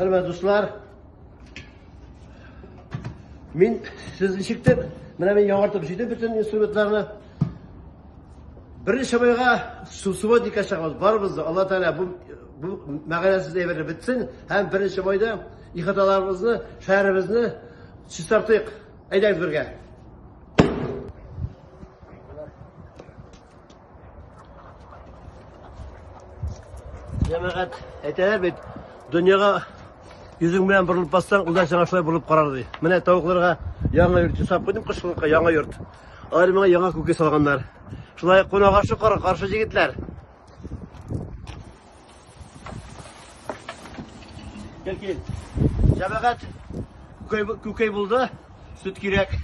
Хөрмәтле дуслар, мин сез ничектер, менә мин яңартып җыйдым бөтен инструментларны. Берничә майга субботникка чыгабыз, барыбыз да. Алла Тәгалә бу бу мәгънәсез әйберләр бетсен һәм берничә майда ихаталарыбызны, шәһәребезне чистартыйк. Әйдәгез бергә. Җәмәгать, әйтәләр бит, дөньяга йөзең белән борылып бассаң, ул да сиңа шулай борылып карар ди. Менә тавыкларга яңа йорт ясап куйдым, кышлыкка яңа йорт. Алар миңа яңа күке салганнар. Шулай кунак ашы каршы егетләр. Кел, кел. Җәмәгать, күкәй, күкәй булды, сөт кирәк.